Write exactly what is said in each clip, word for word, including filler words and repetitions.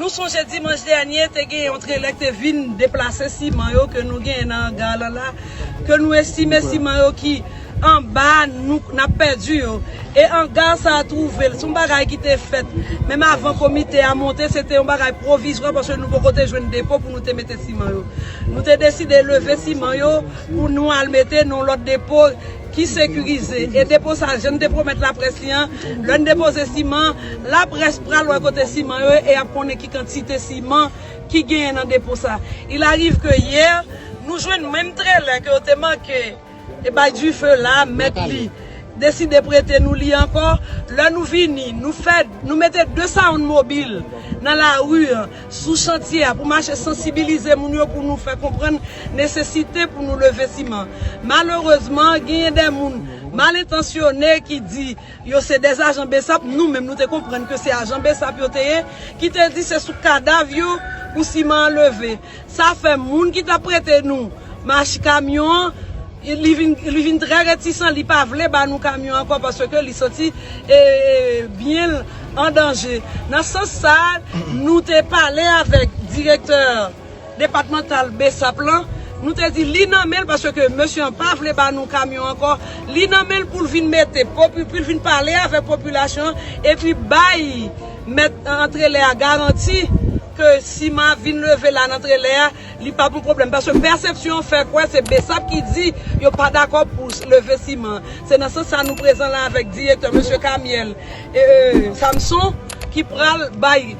Sonje dimanch dènye, te gen yon trelè ki te vin deplase siman yo ke nou genyen nan anga lan la, ke nou estime siman yo ki anba, nou, n ap pèdi yo. E anga sa a twouve l, se yon bagay ki te fèt. Menm avan komite a monte, se te yon bagay pwovizwa paske nou poko te jwenn depo pou nou te mete siman yo. Nou te deside leve siman yo pou nou al mete nan yon lòt depo ki sekirize. E depo sa, jan n te pwomèt laprès li an, lè n depoze siman, laprès pral wè kote siman yo ye e y ap konnen ki kantite siman ki genyen nan depo sa. Il arrive que hier, nou jwenn menm trelè ke yo te manke e bay dife la, mèt li deside prete nou li ankò. Lè nou vini, nou fè, nou mete de sawonn mobil nan lari an, sou chantye a, pou mache sansibilize moun yo, pou nou fè konprann nesesite pou nou leve siman. Malerezman, genyen de moun mal entansyone ki di yo se de ajan BSAP, nou menm nou te konprann ke se ajan BSAP yo te ye, ki te di se sou kadav yo pou siman an leve. Sa fè moun ki t ap prete nou mach kamyon an, li vin, li vin trè retisan, li pa vle ba nou kamyon ankò paske li santi, e, e, byen l an danje. Nan sans sa, nou te pale avèk direktè depatmantal BSAP lan, nou te di li nan men l paske mesye an pa vle ba nou kamyon ankò, li nan men l pou l vin mete, popi-, pou l vin pale avèk popilasyon an, epi bay mèt antrelè a garanti ke siman ap vin leve la nan trelè a, li p ap yon pwoblèm. Paske pèsepsyon an fè kwè se BSAP ki di yo pa dakò pou leve siman. Se nan sans sa nou prezan la avèk direktè, mesye Camille, e, e, Samson, ki pral bay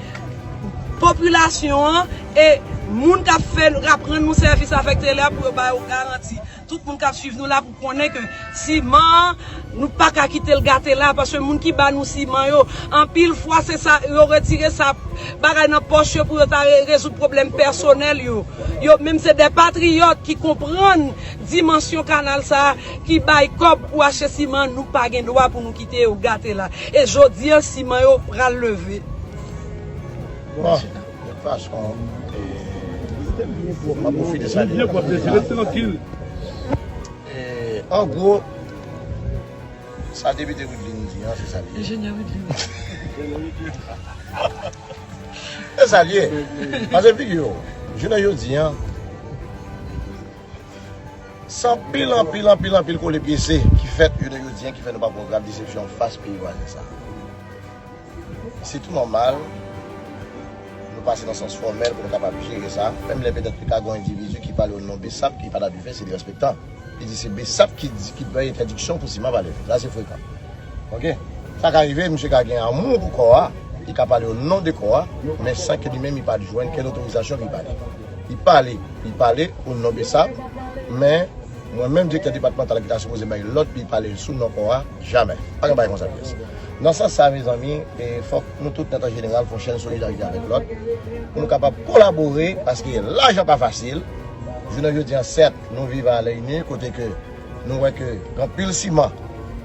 popilasyon an e moun k ap fè, k ap rann nou sèvis avèk trelè a pou yo ba yo garanti. Tout moun k ap swiv nou la pou konnen ke siman an, nou pa ka kite l gate la, paske moun ki ba nou siman yo, anpil fwa se sa, yo retire sa bagay nan pòch yo pou yo ta re-, rezoud pwoblèm pèsonèl yo. Yo menm se de patriyòt ki konprann dimansyon kanal sa a, ki bay kòb pou achte siman, nou pa gen dwa pou nou kite yo gate la. E jodi an, siman yo pral leve. Bon, de tout fason, e, m ap pwofite salye. Byen pwòp, mesye, ret trankil. E, an gwo, sa depite Widlin di an, se sa l ye. Enjenyè Widlin. Se sa l ye. Pase figi w, jounen jodi an, se anpil, anpil, anpil, anpil kole pyese ki fèt jounen jodi an, ki fè nou pa pran grav desepsyon fas peyi vwazen sa. Se tou nòmal, nou pase nan sans fòmèl pou nou kapab jere sa. Menm lè petèt li ka gen yon endividi ki pale o non BSAP, ki pa ta dwe fè, se derespektan. Li di se BSAP ki di, ki bay entèdiksyon pou siman pa leve. Sa se frekan. Oke? Sa ka rive, misye ka gen amou pou kò a, li ka pale o non de kò a, men san ke li menm li pa t jwenn kèl otorizasyon pou li pale. Li pale, li pale o non BSAP, men mwen menm, direktè depatmantal ki ta sipoze bay lòd pou li pale sou non kò a, jamè. Pa gen bagay konsa pyès. Nan sans sa, mezanmi, e, fòk nou tout, nèt an jeneral, fè yon chèn solidarite avèk lòt, pou nou kapab kolabore, paske lajan pa fasil. Jounen jodi an, sèt, nou viv a lè ini, kote ke nou wè ke gen anpil siman,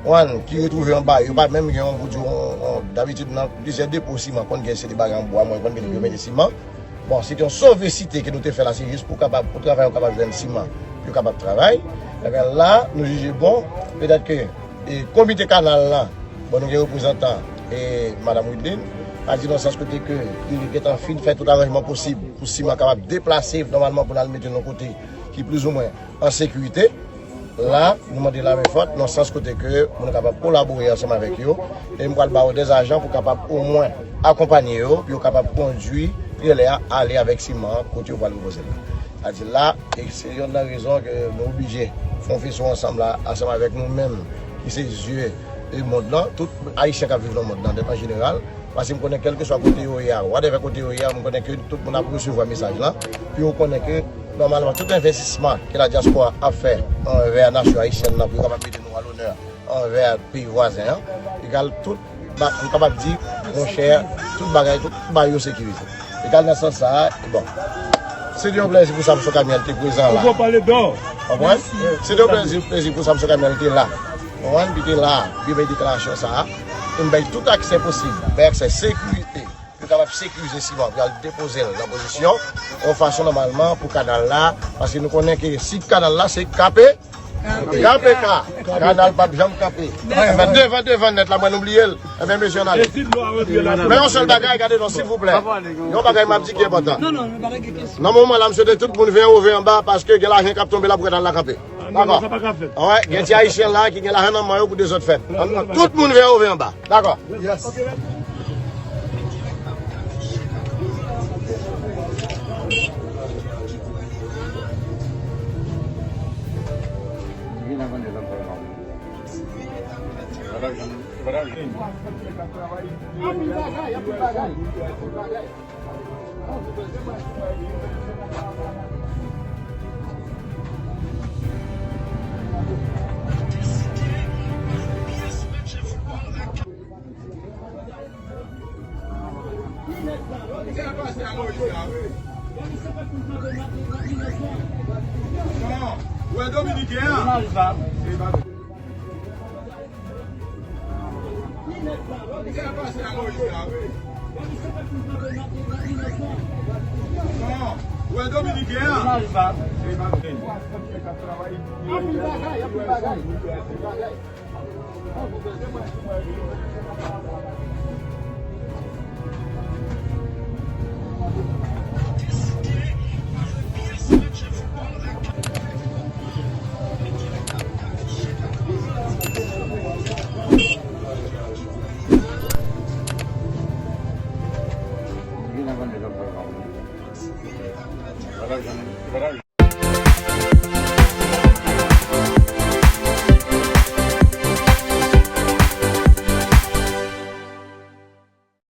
wan, ki retwouve anba, yo pa menm gen yon, pou di, yon, yon, dabitid, nan plizyè depo siman, konn gen se de bagay an bwa, mwen konn gen yo mete siman. Bon, se te yon sove site ke nou te fè la, se jis pou kapab, pou travayè yo kapab jwenn siman, pou yo kapab travay. Ebyen la, nou jije bon, petèt ke, e, komite kanal la, bon, nou gen reprezantan, e, madanm Widlin, a di nan sans kote ke li gentan fin fè tout aranjman posib pou siman kapab deplase nòmalman pou n al mete l yon kote ki plizoumwen an sekirite. La, nou mande lamen fòt nan sans kote ke pou nou kapab kolabore ansanm avèk yo. E m pral ba yo dèzajan pou kapab omwen akonpanye yo, pou yo kapab kondui trelè a ale avèk siman an kote yo pral depoze l la. Sa di la, e se yonn nan rezon ke nou oblije fè yon feso ansanm la, ansanm avèk nou menm ki se zye e mond lan, tout Ayisyen k ap viv nan mond lan, an jeneral, paske m konnen kèlkeswa kote yo ye a, whatever kote yo ye a, m konnen ke tout moun ap resevwa mesaj lan, pou yo konnen ke nòmalman tout envestisman ke ladyaspora ap fè anvè nasyon ayisyèn nan, pou yo kapab mete nou a lonè anvè peyi vwazen an, egal tout ba-, m kapab di, monchè, tout bagay, tout bagay yo sekirize. Egal nan sans sa a, bon. Se te yon plèzi pou Samson Camille te prezan la. Ou pale dò. Konprann? Se te yon plèzi, plèzi pou Samson Camille te la. Konprann? Li te la, li bay deklarasyon sa a. E m bay tout aksè posib, bay aksè sekirite, pou kapab sekirize siman, pou y al depoze l nan pozisyon, yon fason nòmalman pou kanal la, paske nou konnen ke si kanal la se kape, K P K, kanal p ap janm kanpe. Devan, devan nèt la, mwen nou bliye l. Ebyen, mesye, ann ale. Men yon sèl bagay, gade non, silvouplè. Yon bagay m ap di ki enpòtan. Nan moman la, m swete tout moun veye wo veye anba, paske gen lajan k ap tonbe la pou kanal la kanpe. Dakò. Wè, gen ti ayisyen la ki gen lajan nan men yo pou dezòd fèt. Tout moun veye wo veye anba. Dakò. Yes. Anpil bagay, anpil bagay, anpil bagay. Ou wè dominiken an? Ou wè dominiken an?